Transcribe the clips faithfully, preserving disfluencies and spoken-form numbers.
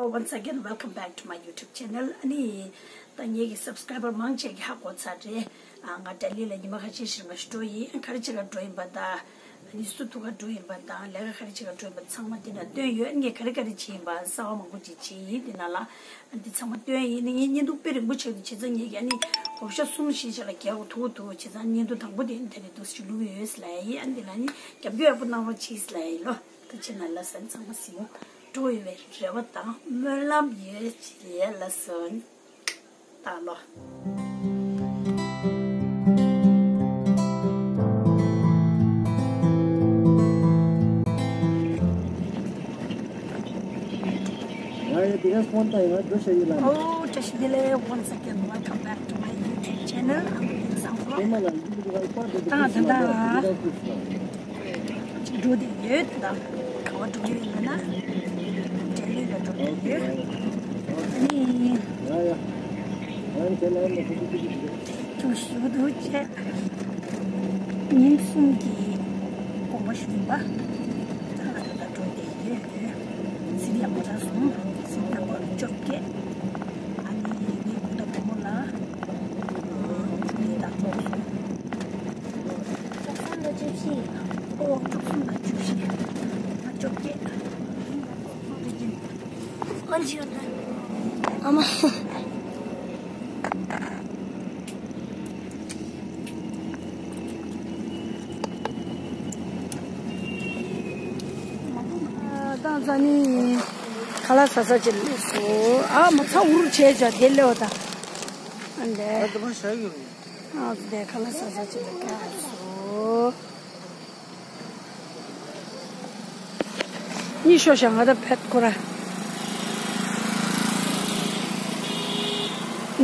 Once again, welcome back to my YouTube channel. ཨ་ནི་ད་ངེད་ཀྱི་subscriber་མང་ཆེ་གིས་ཧ་གོ་ཚར་རེད། ཨ་ང་ལྡི་ལི་ལ་ཉི་མ་ཁ་ཤས་ཤིག་ང་ཞིག་འགྲོ་ཡིན། ག་རེ་བྱེད་ག་འགྲོ་ཡིན་པ་དང་། ཨ་ནི་སུ་ཐུག་ག་འགྲོ་ཡིན་པ་དང་། ལས་ཀ་ག་རེ་བྱེད་ག་འགྲོ་ཡིན་པ་ཚང་མ་འདི་ན་སྟོན་ཡོད། ངས་ག་རེ་ག་རེ་བྱས་ཡིན་པ་གསར་པ་མང་པོ་ཅིག་བྱས་ཡིན་འདི་ན་ལ། ཨ་འདི་ཚང་མ་སྟོན་ཡིན། ངས་བརྙན་ཐུང་དཔེ་རིང་པོ་ཆགས་འདུག་བྱས་ཙང་ངེད་ཀྱིས་ཨ་ནི་བགོ་བཤའ་གསུམ་བཞི་ཞིག་ལ་རྒྱག་དགོས་ཐུག་འདུག་བྱས་ཙང་བརྙན་ཐུང་དང་པོ་དེ་ནི་དེ་རེད་འདུག་ཞུ་ལུགས་ཡོད་ལ་ཡིན། ཨ་འདི་ལ་ནི་རྒྱབ་སྐྱོར་ཡག་པོ་གནང་རོགས་གྱིས་ལ་ཡིན་ལོ། ད་ཕྱིན་ན་ལ་ས་ཚང་མ་ཟིན་འགྲོ་ཡོད་པའི་རེ་བ་དང་སྨོན་ལམ་ཡོད་ཅེས་ལ་སོན་ད་ལོ། ང་ཡི་དེ་ག་སྤོན་ཏ་ཡང་འགྲོ་ཤ་ཡི་ལ། Oh, བཀྲ་ཤིས་བདེ་ལེགས། Once again, welcome back to my YouTube channel. I'm Lin Sangflo. ཨ་ད་ད། འགྲོ་བསྡད་ཡོད་ད། ག་པར་འགྲོ་ཡོད་ལབ་ན། ལྡི་ལི་ལ་འགྲོ་བསྡད་ཡོད། ཨ་ནི། ཁྱོད་ཞུ་འདུག་བྱས། ཉིན་གསུམ་གྱི་དགོངས་པ་ཞུ་ཡིན་པ། ད་ང་ད་ལྟ་འགྲོ་བསྡད་ཡོད། ཟིན་ཡག་པོ་རག་སོང་། ཟིན་ཡག་པོ་བཅོ་བརྒྱད། ཨ་ནི་ངའི་སྐུ་ཟླ་བུ་མོ་ལ། ངའི་ད་འགྲོ་སོང་། བཅུ་གསུམ་དང་བཅུ་བཞི། ཨོ། བཅུ་གསུམ་དང་བཅུ་བཞི། ང་བཅོ་བརྒྱད། ཨ་མ། ད་ང་ཚོ་ནི་ཁ་ལག་ཟ་ས་ཅིག་སླེབས་སོང་། ཨ་མ་ཚ་འུར་བྱས་བྱས་དེ་སླེབས་པ་ད། ཨ་འདྲ། ཨ་དེ་མ་ཤ་ཡོད། ཨ་དེ་ཁ་ལག་ཟ་ས་ཅིག་ལ་ཁ་སོ། གཉིད་ཤོར་ཤག་ང་ད་ཕེད་ཁོ་ར།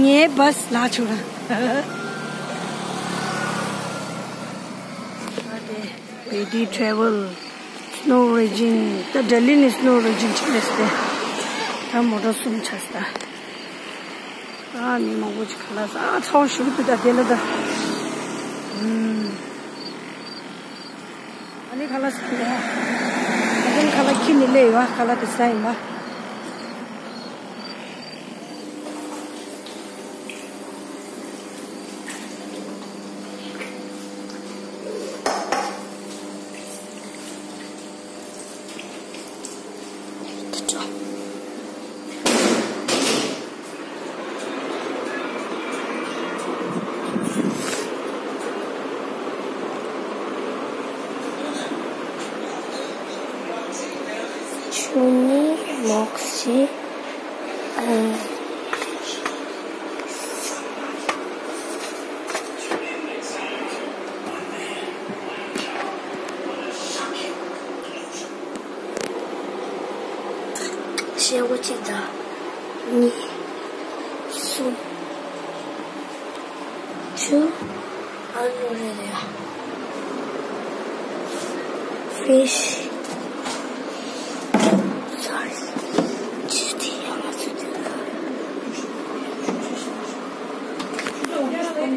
ངའི་བཱས་ལ་ཆུ་ར། ཨ་དེ་བེ་ཏི་ཊེ་རེ་ཝལ། སི་ནོ་རི་ཇིན། ད་ལྡི་ལི་ནས་སི་ནོ་རི་ཇིན་ཆགས་རེད་ཟེར། ད་མོ་ཊ་གསུམ་ཆགས་ད། ཨ་མི་མང་པོ་ཅིག་ཁ་ལག་ཟ། ཨ་ཚ་བ་ཞུ་གི་འདུག་ད་དེ་ལ་ད། ཨུམ། ཨ་ནི་ཁ་ལག་ཟ་ཡིན་པ། ཨ་ནི་ཁ་ལག་ཁྱི་ནི་ལས་ཡོད་ཨ། ཁ་ལག་དེ་ཟ་ཡིན་པ། ཆུ་ནི་ལོག་སྟེ། ཨ། ཤེལ་སྒོ་གཅིག་དང་། གཉིས། གསུམ། བཅུ། ཨ་ནོ་རེད་ཡ། Fish. Sorry. ཅི་དེ་ཡང་ང་ཚོ་དེ་ན།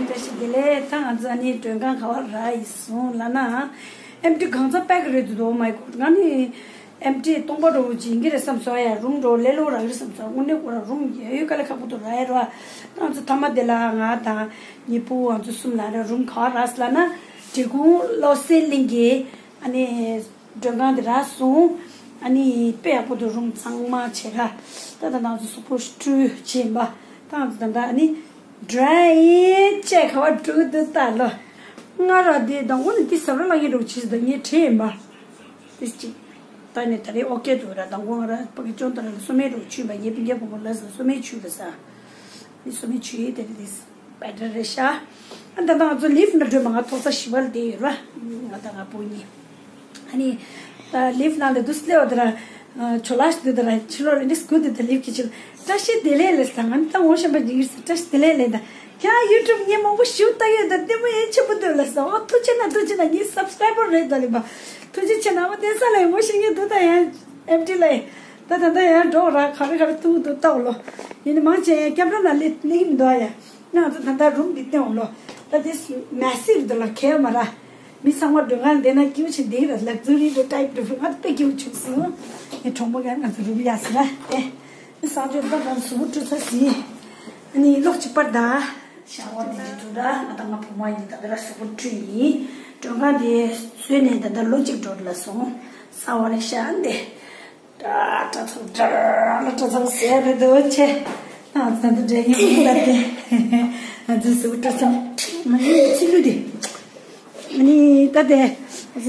བཀྲ་ཤིས་བདེ་ལེགས། ད་ང་ཚོ་ཨ་ནི་མགྲོན་ཁང་ག་བར་རག་ཡིན་སོང་ལབ་ན། ཨེམ་ཊི་གང་ཚ་པེག་རེད་འདུག Oh my God. ང་ནི་ཨེམ་ཊི་སྟོང་པ་འགྲོ་བོ་ཅིག་ཡིན་གྱི་རེད་བསམ་སོང་ཡ། རུམ་འགྲོ་ལེ་ལོ་རག་གི་རེད་བསམ་སོང་། དངོས་གནས་ཁོ་རང་རུམ་ཡ་ཡོད་དཀའ་ལས་ཁག་པོ་འདུག་རག་ཡ་ར། ང་ཚོ་མཐའ་མ་དེ་ལ་ང་དང་ཉི་པོ་ང་ཚོ་གསུམ་ལ་ར་རུམ་ག་བ་རག་ལབ་ན། འབྲས་སྤུངས་བློ་གསལ་གླིང་གི་ཨ་ནི་མགྲོན་ཁང་དེ་རག་སོང་། ཨ་ནི་དཔེ་ཡག་པོ་འདུག་རུམ་ཚང་མ་བྱས་ར། ད་ད་ང་ཚོ་གཟུགས་པོ་བཀྲུས་བྱས་པ། ད་ང་ཚོ་ད་ད་ཨ་ནི་ཌི་རའི་ཡིན་བྱས་ག་བ་འགྲོ་གི་འདུག་ད་ལོ། ང་ར་དེ་དང་པོ་ནས་དེ་ཟབ་ར་ལ་ངས་འགྲོ་གི་བྱས་ད་ངས་བྲིས་ཡིན་པ། དེ་གཅིག་ད་ནི་ད་རེས་ཨོ་ཀེ་འདུག་ར། དང་པོ་ང་ར་ཕ་གི་ཅོང་ད་ར་ལ་སོ་མའི་འགྲོ་ཆུ་ཡིན་པ། ངའི་སྤུན་ཀྱག་བུ་མོ་ལ་ཟ་སོ་མའི་ཆུ་རེད་ཟ། ནི་སོ་མའི་ཆུ་ཡིན་དེ་རེད་དེ། བེ་ཊར་རེད་ཤག་ཨ་ད་ད་ང་ཚོ་ལིཕ་ནང་འགྲོ་མ་ང་ཐོག་ས་བཞི་པ་ལ་བསྡད་ཡོད་ར། ང་དང་ང་བུ་གཉིས། ཨ་ནི། ད་ལིཕ་ནང་ལ་དུས་སླེབས་པ་དེ་ར། ཇོ་ལགས་དེ་དེ་ར་ཕྱི་ལོགས་ལ་འདི་སྒུག་དེ་ད་ལིཕ་གི་ཕྱི་ལ། བཀྲ་ཤིས་བདེ་ལེགས་ལབ་ས། ང་ནི་ད་ངོ་ཤེས་པ་ཅིག་ཡིན་ས། བཀྲ་ཤིས་བདེ་ལེགས་ལབ་ད། ཁྱེད་རང་ཡུ་ཊུབ་ངས་མང་པོ་ཞིག་ལྟ་ཡོད་ད། བདེ་མོ་ཡིན། ཆེ་པོ་འདུག་ལབ་ས། ཨོ་ཐུགས་རྗེ་གནང་། ཐུགས་རྗེ་གནང་། ངའི་སབ་སི་ཀ་རའི་བར་རེད་ད་ལིཕ། ཐུགས་རྗེ་ཆེ་གནང་། ཨོ་བསྟན་ས་ལ་ཡང་ངོ་ཤེས་ངེས་འདུག་ད་ཡང་ཨེམ་ཊི་ལ་ཡང་། ད་ད་ད་ཡང་འགྲོ་ར། ག་རེ་ག་རེ་ཐུག་འདུག་ལྟ་འོ་ལོ། ཡིན་ནི་མང་ཆེ་ཡང་ཀེམ་ར་ནང་སླེབས་སླེབས་ཀྱི་མི་འདུག་ཨ་ཡ། ང་ཚོ་ད་ལྟ་རུམ་འདི་བསྟན་འོ་ལོ། ད་དེ་མེ་སི་རེད་འདུག་ལ་ཁེལ་མ་ར། མི་ཚང་མ་མགྲོན་ཁང་བསྡད་ན་སྐྱིད་པོ་བྱས་བསྡད་ར། ལག་འཛིན་རིགས་རེད། ཊའིབ་འགྲོ་ང་དཔེ་སྐྱིད་པོ་བྱུང་སོང་། ངའི་གྲོགས་མོ་ག་ང་ཚོ་རུམ་ཡག་སི་ར་ཨེ། གསང་སྤྱོད་ད་ད་གཟུགས་པོ་བཀྲུས་ཚར་ཟིན། ཨ་ནི་ལོག་ཅིག་པར་ད། ཤ་བ་འདི་ཅིག་འགྲོ་ད། ང་དང་ང་བུ་མ་ཡིན་ད་ད་གཟུགས་པོ་བཀྲུས་ཡིན། མགྲོན་ཁང་དེ་བཟོས་ནས་ད་ད་ལོ་གཅིག་འགྲོ་ལ་སོང་། ས་བ་རེ་ཤ་འདི། ད་ད་ཚོ་ད་ལ་ད་ཚོ་ཟེར་རེད་དོ་ཆེ། ད་ད་ད་འདྲ་ཡིན་ད་དེ། ང་ཚོ་གཟུགས་པོ་བཀྲུས་ཚར། མ་ཡིན་ཚིག་ལུས་དེ། ནི་ད་དེ།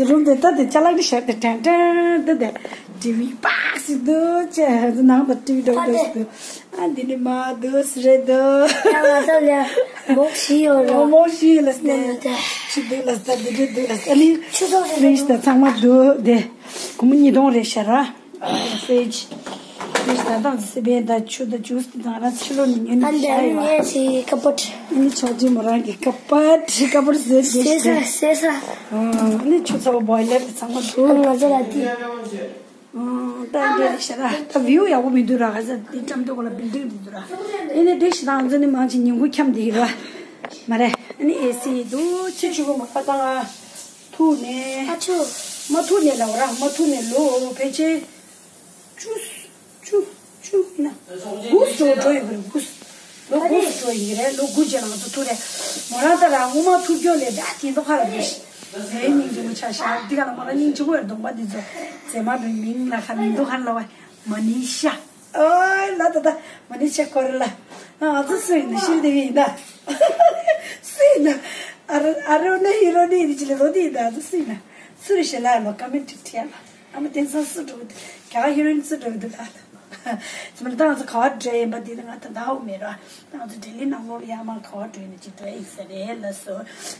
རུམ་དེ་ད་དེ་ཅ་ལག་དེ་བཞག་དེ་དྲན་དྲན་ད་དེ། ཊི་ཝི་པག་ཞིག་འདུག་ཅེས་ནང་དུ་ཊི་ཝི་འདྲ་འདྲ་ཞིག་འདུག་ཨ་འདི་ནི་མ་འདུག་སི་རེད་འདུག་ཡང་ང་ཚོ་ལ་མོག་ཞིག་ཡོད་རོ། མོག་ཞིག་ལ་སྟེ། ནི་ནི་དེ། ཆི་འདུག་ལ་སྟེ་འདི་འདྲ་འདུག་ལ་སྟེ། ཨ་ནི་ཆུ་ཚོད་རེད་འདུག་ཕི་རིཇ་དང་ཚང་མ་འདུག་དེ། སྒོར་མོ་ཉིས་སྟོང་རེད་ཤག་ར། ཕི་རིཇ། ཕི་རིཇ་དང་ད་སི་པན་དང་ཆུ་དང་ཇུས་དེ་དང་ར་ཕྱི་ལོགས་ནས་ཉོས་ནས་ཨ་ནི་བཞག་ཡོད། ངས་ཞིག་ཀ་པོ་ཊི། ཨ་ནི་ཆོག་ཅིག་མོ་རང་གི་ཀ་པོ་ཊི། ཀ་པོ་ཊི་ཟེར་གྱི་ཟེར་ས་ཟེར་ས། ཨ་ནི་ཆུ་ཚ་བོ་བོའི་ལར་དེ་ཚང་མ་འདུག་ང་ཚོ་ལ་དེ། ཨ་ད་འདྲ་ལེ་ཤ་ར། ད་བིའུ་ཡག་པོ་མི་འདུག་ར། ག་ས་དེ་འགྲམ་དུ་གོ་ལ་བིལ་ཌིང་དེ་འདུག་ར། ཨ་ནི་འདྲ་ཞིག་དང་ང་ཚོ་ནི་མང་ཆེ་ཉིན་གུང་འཁྱམ་དེ་ཡིན་ར། མ་རེད། ཨ་ནི་ཨེ་སི་འདུག་ཚེ་ཆུ་བོ་མ་ཁ་བཏང་ཨ། ཐུག་ནས། ཨ་ཆུ། མ་ཐུག་ནས་ལབ་ར། མ་ཐུག་ནས་ལོ་ཕལ་ཆེར། བཅུ། བཅུ། བཅུ་ཡིན་ན། དགུ་སུ་འགྲོ་ཡོད་པ་རེད། དགུ། ལོ་དགུ་སུ་འགྲོ་ཡིན་རེད། ལོ་དགུ་རྗེས་ལ་ང་ཚོ་ཐུག་རེད། མོ་རང་ད་ལ་སྔོན་མ་ཐུག་རྒྱུ་ལས་ད་དེ་འདོ་ཁ་ལ་འགྲོ་ཞིག་རེད། སྙིང་རྗེ་མོ་ཆགས་ཤག་འདི་ག་ལ་མོ་རང་སྙིང་རྗེ་མོ་ཡོད། གདོང་པ་འདི་ཚོ་མཛེས་མ་བའི་མིང་ལ་ཁ་མིང་འདོ་ཁ་ལ་བ་མ་ནི་ཤ། ཨོའི་ལ་ད་ད་མ་ནི་ཤ་ཁོ་རེ་ལ། ང་ཚོ་སུ་ཡིན་ན་ཤི་དེ་ཡིན་ད། སུ་ཡིན་ན། ཨ་རོ་ཨ་རོ་ནི་ཧི་རོ་ནི་ཡིན་ཅི་ལ་རོ་དེ་ཡིན་ད། ང་ཚོ་སུ་ཡིན་ན། སུ་རེད་ཤེས་ལ་ལོ་ཀ་མེན་ཊི་བྲིས་ཡ་ལ། ཨ་མ་དེང་སང་སུ་འགྲོ་གི་འདུག་རྒྱ་གར་ཧི་རོ་ཨིན་སུ་འགྲོ་གི་འདུག་ལ། ཚང་མ་ལ་ད་ང་ཚོ་ག་བ་འགྲོ་ཡིན་པ་དེ་ང་ད་ད་ཧོ་མེད་ར། ད་ང་ཚོ་ལྡི་ལི་ནང་ལོགས་ལ་ཡར་མར་ག་བ་འགྲོ་ཡིན་ན་ཅིག་འགྲོ་ཡིན་ས་རེད་ལ་སོ།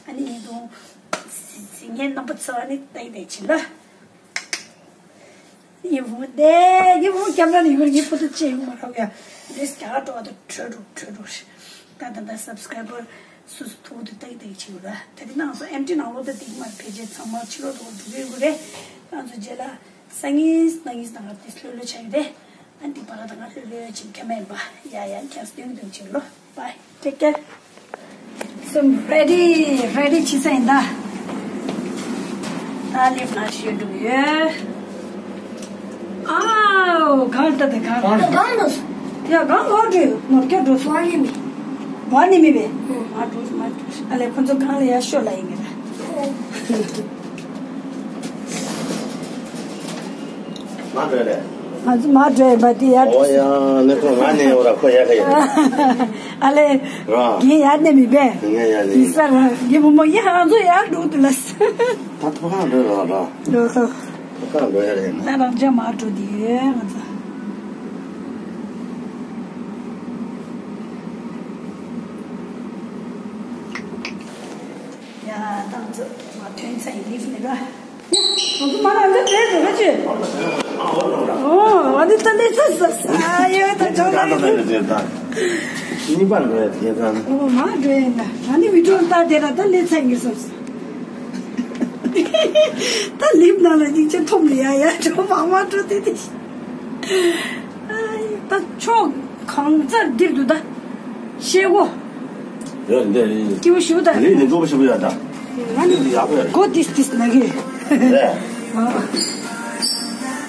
ཨ་ནི་ཡིན་དུང་། སི་སི་ངའི་རྣམ་པ་ཚོ་ཨ་ནི་ཏེག་ཏེག་བྱིན་ལ། ངའི་བུ་མོ་དེ་ངའི་བུ་མོ་ཁྱམ་ར་ནས་ཡོང་ངའི་ཕོ་ཏོ་ཅེས་ཡོང་མ་རག་ཡ། འདི་རྒྱ་གར་འགྲོ་བ་དང་བྲོས་འགྲོ་བྲོས་འགྲོ། ད་ད་ད་སབ་སི་ཀ་རའི་བར་སུ་སུ་ཐུག་དུ་ཏེག་ཏེག་བྱེད་དགོས་ར། ད་དེ་ནང་སོ་ཨེམ་ཊི་ནང་ལོགས་ད་དེ་མར་ཕལ་ཆེར་ཚང་མ་ཕྱི་ལོགས་དུ་འགྲོ་གི་ཡོད་རེད། ང་ཚོ་རྗེས་ལ་སང་ཉིན་གནངས་ཉིན་དང་དེ་ལྷོད་ལྷོད་ཆགས་ཀྱི་རེད། ཨ་འདི་པ་ར་དང་ང་ལྷོད་ལྷོད་ཕྱིན་ཁྱམས་མེད་པ། ཡ་ཡ་ཁྱེད་སྟོན་སྟོན་ཕྱིན་ལོ། Bye. Take care. So I'm ready. Ready བྱེད་ས་ཡིན་ད། ད་ལེབ་ན་ཞུ་འགྲོ་ཡོད། ཨའོ། གང་ལྟ་དེ་གང་། གང་འདུག་ཡ་གང་གང་འགྲོ་ཡོད། ནོར་སྐྱ་འགྲོ་སོང་། བ་ནི་མི། བ་ནི་མི་བས། མ་འགྲོ་མ་འགྲོ། ཨ་ལེ་ཁོ་ཚོ་གང་ལ་ཡ་ཤོད་ལ་ཡིན་གི་ད། མ་འགྲོ་རེད། ང་ཚོ་མ་འགྲོ་ཡིན་པ་དེ་ཡར་འགྲོ། ཨོ་ཡ་ནི་ཁོ་ང་ནི་ཡོད་ར་ཁོ་ཡ་ཁ་ཡོད། ཨ་ལེ། ར། ངས་ཡར་ནས་མི་པས། ངས་ཡ་ནི་ཡིན་ས་ར་ངས་བུ་མོ་ཡ་ང་ཚོ་ཡར་འགྲོ་འདུག་ལ། ད་ཐོ་ཁ་འགྲོ་ར་ར། འགྲོ་ཐོ། ཐོ་ཁ་འགྲོ་ཡ་རེད་ན། ད་རང་ཅག་མ་འགྲོ་དེ་ཡོད་ང་ཚོ། ཡ་ད་ང་ཚོ་མ་ཐོན་ཚ་ཡི་ལིབ་ནས་ར། ཡ། ང་ཚོ་མ་རང་འདི་འདྲའི་འགྲོ་ག་ཅི། ཨོ། ཨ་འདི་ད་ལས་ས་ས་ས་ཡོད་ད་ཅོག་ད་ལ་ད་ད་ད་ད། གཉིས་པ་འགྲོ་ཡ་དེ་ད། ཨོ་མ་འགྲོ་ཡ་ད། ཨ་ནི་བི་ཌིའོ་ལྟ་དེ་ར་ད་ལས་ཚ་ཡིན་གི་སོང་ས། ད་ལིབ་ནང་ལ་སྙིང་རྗེ་ཐོམ་ལ་ཡ་ཡ་ཅོག་མ་མ་འགྲོ་དེ་དེ། ད་ཕྱོགས་གང་ཚར་འདིར་འདུག་ད། ཤེལ་སྒོ། ཡ་འདི་རེད། སྐྱིད་པོ་ཞུ་ད། ལི་འདི་མགྱོགས་པོ་ཞིག་ཡ་ད། ང་ནི་ཡག་པོ་ཡ་རེད། གོ་ཏིས་ཏིས་ན་གི། རེད།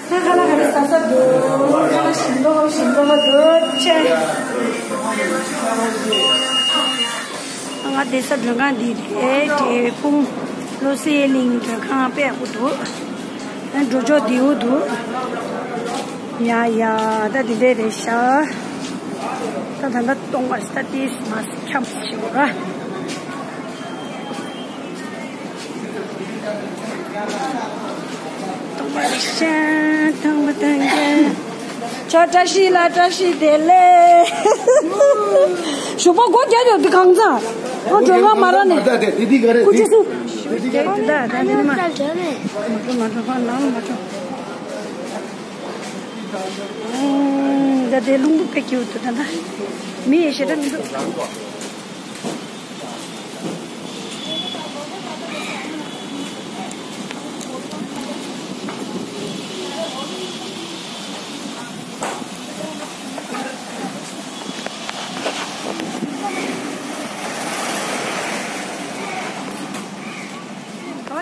ད་ཁ་ལ་ཁ་ལ་ས་ས་འདུག་ཁ་ལ་ཞིམ་ཏོག་ཞིམ་ཏོག་འདུག་ཆེ། ང་བསྡད་ས་མགྲོན་ཁང་འདི་རེད། འབྲས་སྤུངས་བློ་གསལ་གླིང་མགྲོན་ཁང་དཔེ་ཡག་པོ་འདུག་འགྲོ་ཕྱོགས་བདེ་པོ་འདུག་ཡ་ཡ་ད་འདི་འདྲས་རེད་ཤག་ད་ད་ད་སྟོང་པར་ད་ཏིས་མ་འཁྱམས་ཤིག་ར། ཅོ་བཀྲ་ཤིས་ལ་བཀྲ་ཤིས་བདེ་ལེགས། ཞོགས་པ་སྒོ་རྒྱབ་ཡོད་འདི་གང་ཚང་། ཨོ་མགྲོན་ཁང་མ་ར་ནས། ད་དེ་དེ་ག་རེད། ཀུ་ཅི་སུ། དེ་དེ་ག་རེད། ད་ད་དེ་ནི་མ། མ་འགྲོ་མ་འགྲོ་ཁ་ནང་མ་འགྲོ། ད་དེ་རླུང་བུ་དཔེ་སྐྱིད་འདུག་ད་ད། མི་ཡི་ཞེ་དྲག་མི་འདུག་ག་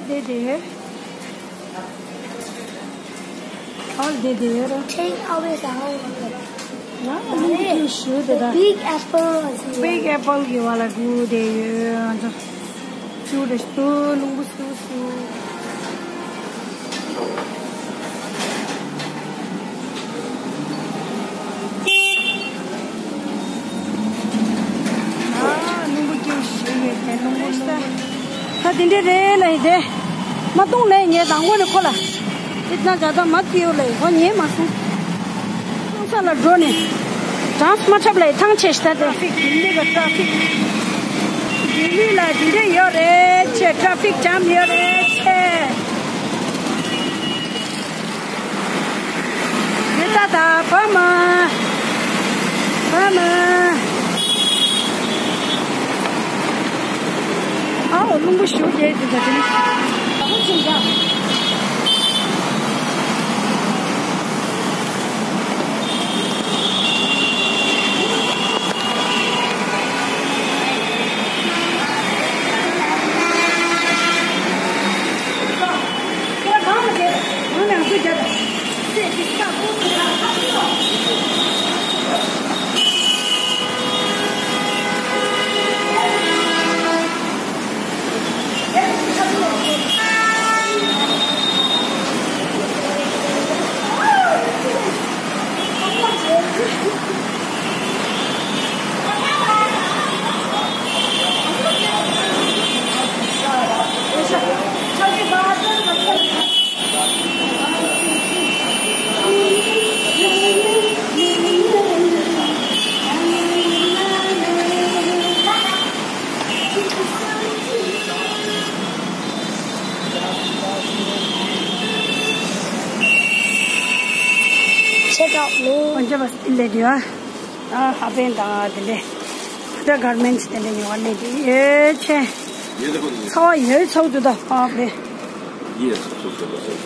བསྡད་བསྡད་ཡོད། ག་བསྡད་བསྡད་ཡོད་ར། Take always out. ཞུ་དེ་དང་། Big apple is here. Big apple གི་བ་ལ་གུ་དེ་ཡོད་ང་ཚོ། ཅུ་རེ་སུ་རླུང་བུ་སུ་སུ། ཨ་རླུང་བུ་སྐྱིད་ཞུ་ཡོད་དེ་རླུང་བུ་སུ། ད་དེ་འདྲས་རེད་ལ་ཡིན་ཏེ། མ་གཏོང་ལས་ངས་དང་པོ་ནས་ཁོ་ལ། དེ་ན་ཇ་ད་མ་ཏིའུ་ལས་ཁོ་ཉན་མ་སོང་། ས་ལ་འགྲོ་ནས། གྲངས་མ་འཁྲབ་ལས་ཐང་ཆད་ཤི་ད་དེ། ཊ་ཕིག་ལྡི་ལི་ག་ཊ་ཕིག་ལྡི་ལི་ལ་དེ་འདྲས་ཡོད་རེད་ཆེ། ཊ་ཕིག་ཇམ་ཡོད་རེད་ཆེ། མི་ད་ད་བ་མ། བ་མ། ཨའོ་རླུང་བུ་ཞུ་རྒྱལ་དུ་ད་དེ་ནི། ཨ་ཁུ་ཆུང་ཆུང་། Check out me. འོན་ཀྱང་མ་སྲིད་ལས་དེ་བ། ད་ཧ་པན་དང་དེ་འདྲས། ད་གར་མེན་ཊི་དེ་འདྲས་ཉོ་བ་ལས་དེ་ཡོད་ཆེ། ཚ་བ་ཡོད་ཚ་བ་འདུག་ད་ཧ་པན། ये सब सब सब सब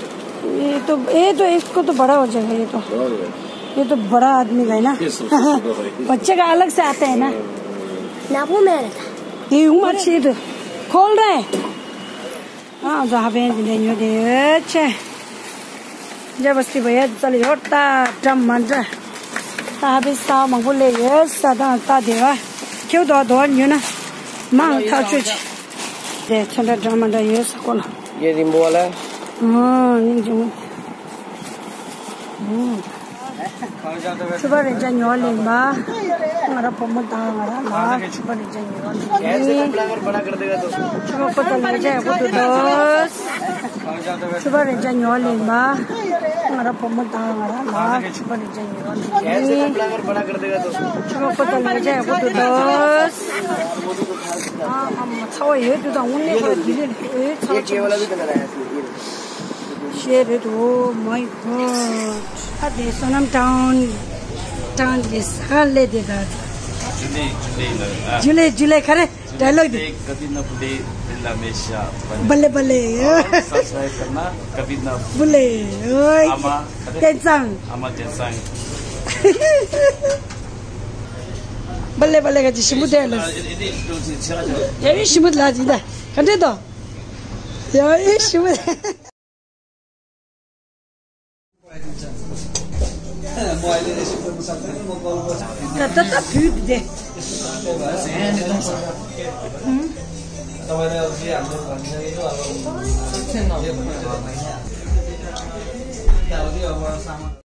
ये तो ये तो इसको तो बड़ा हो जाएगा। ये तो बड़ा हो जाएगा। ये तो बड़ा आदमी का है ना। ये सब सब सब है। बच्चे का अलग से आता है ना। नापो में रहता। ये उम्र से तो खोल रहा है। ཨ་ང་ཚོ་ཧ་པན་དེ་འདྲ་ཉོས་དེ་ཡོད་ཆེ། འཇའ་བ་སི་བ་ཡ་ཙ་ལ་ཡོད་ད་འདྲ་མ་འདྲ། ད་ཧ་པན་ས་མང་པོ་སླེབས་ཡོད་ས་དང་ད་དེ་བ། ཁྱེའུ་དོ་དོ་ཉོས་ན་མང་ཐག་ཆོད་ཆེ། དེ་ཚོན་ཁྲ་འདྲ་མ་འདྲ་ཡོད་ས་ཁོ་ལ། ये रिम्बो वाला है। ཨང་། སྙིང་རྗེ་མོ། ཨང་། ཕྱུ་པ་རེ་ཅག་ཉོ་ལེན་པ། ང་ར་བུ་མོ་དང་ང་ར་ལ་ཕྱུ་པ་རེ་ཅག་ཉོ་ལེན་པ། ཕྱུ་པ་པོ་དང་རེ་ཅག་ཡག་པོ་འདུག་དོ། ཕྱུ་པ་རེ་ཅག་ཉོ་ལེན་པ། ང་ར་བུ་མོ་དང་ང་ར་ལ་ཕྱུ་པ་རེ་ཅག་ཉོ་ལེན་པ། ཕྱུ་པ་པོ་དང་རེ་ཅག་ཡག་པོ་འདུག་དོ། ཨ་ཨ་མ་ཚ་བ་ཡོད་དུས་དང་དངོས་གནས་ཁོ་ལ་དེ་རིང་ཨེ་ཚ་བ་ཆེན་པོ་ཞིག་ཤེས་རེད་དོ། Oh my God. ཨ་དེ་སོ་ནམ་ཊའུན། ཊའུན་གྱི་ས་ཁ་ལས་དེ་ད། ཇུ་ལེ་ཇུ་ལེ་ལ། ཇུ་ལེ་ཇུ་ལེ་ག་རེ་ཌའི་ལོག་དེ། कभी ना भूले दिल हमेशा बल्ले बल्ले। और सब्सक्राइब करना कभी ना भूले। ཨོའི། ཨ་མ་ཀེན་ཚང་། ཨ་མ་ཀེན་ཚང་། བལ་ལེ་བལ་ལེ་ག་ཅི་ཞིམ་པོ་དེ་ལ། ཡ་ཡི་ཞིམ་པོ་ལ་ཅི་ད་ག་འདྲེ་དོ། ཡ་ཡི་ཞིམ་པོ། ད་ད་ད་བུད་དེ། ཨུམ།